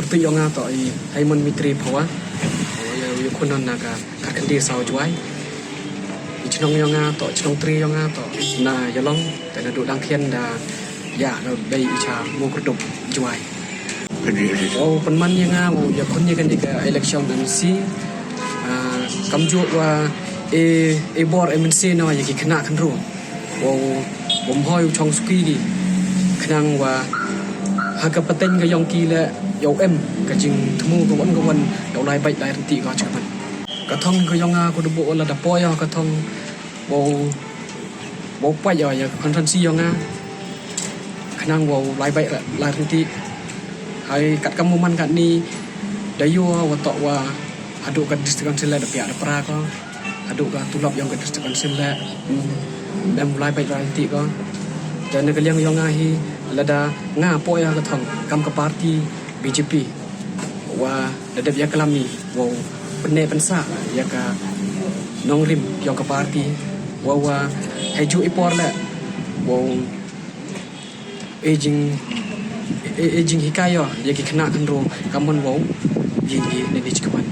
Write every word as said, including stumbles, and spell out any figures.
Tu yong nga toh i Haimon Mitri Phawa. Yow, yow khun na ka Kharkhandie South, Jowai. I chnong yong nga toh, chnong tre yong nga toh na Ialong, te na du dang khian da ya na bei i cha Mukorduk, Jowai. Wow pynman ya nga wow ya khun ya kani ka election M N C. Ah, kamjooh wa e, e bor M N C no ya ki khynnah khynroo. Wow, wow ym hoi u chong suki ki. Khnang wa ha ka pateng ka yong ki le yow em ka jingthmu ka wan ka wan, yow lai bait lai rynti ka chkaman. Ka thong ka yong nga ko du bo la da poi ya ka thong wow, wow poi ya, ya ka constituency yong nga. Khnang wow lai bait lai rynti. Hai kat kam u man kat ni da yoh wa toh wa hadooh ka district council le da piah da pra ko. Hadooh ka tulop yong ka district council le, mm, em lai bait lai rynti ko. Te na ka liang yong nga hi lada nga poi ya ka thong kam ka party B J P. Wa da dep ya klam i wow pynneh pynsah ya ka nongrim yong ka party. Wa wa hei ju i por le wow e jing, e, e jinghikai ya, ya ki khynnah khynroo kammon wow yei ki ne ni chkaman.